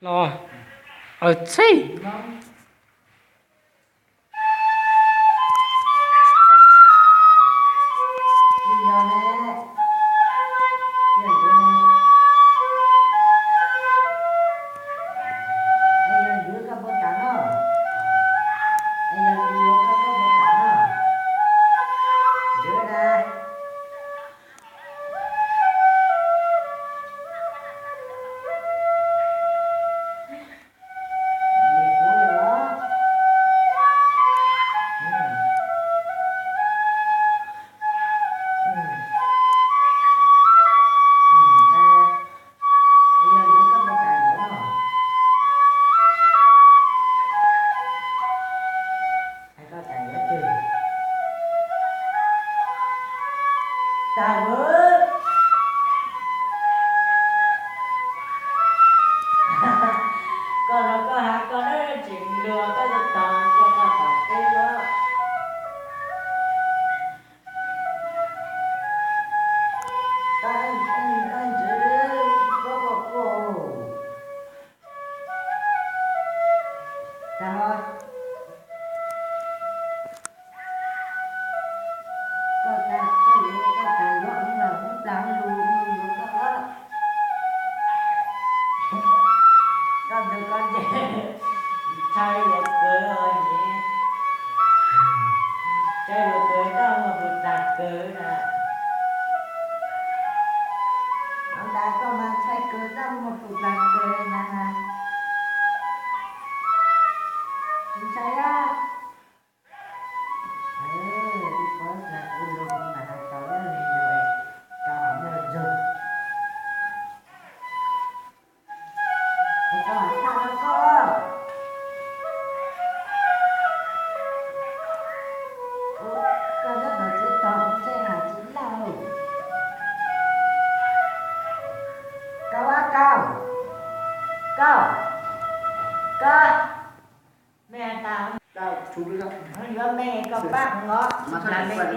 Los, aws txhij. Koj los koj hab koj na, tseem luag koj tau tog koj tau tom peb lawm. Koj ntxwv, koj koj koj. Tag os. Koj tag, koj yuav, koj tag yuav ub los ub plag lug yuav koj. Koj ntug koj ntsej, ntshai luag kawg os, ntshai luag kawg, koj muaj tus tag kawg na. Ntawd koj mas ntshai kawg, koj muaj tus tag kawg na. Tsis ntshai os. Ib kob tag kuv lug mas hais tau ib leeg lug, tau hauv noj zog. Es koj mam tshaj rau koj. Ua koj nyob tom tsev tog kuv ntsej hais tsis laj. Koj, koj, koj, koj, mej has tas, yuav mej koj pab os, mej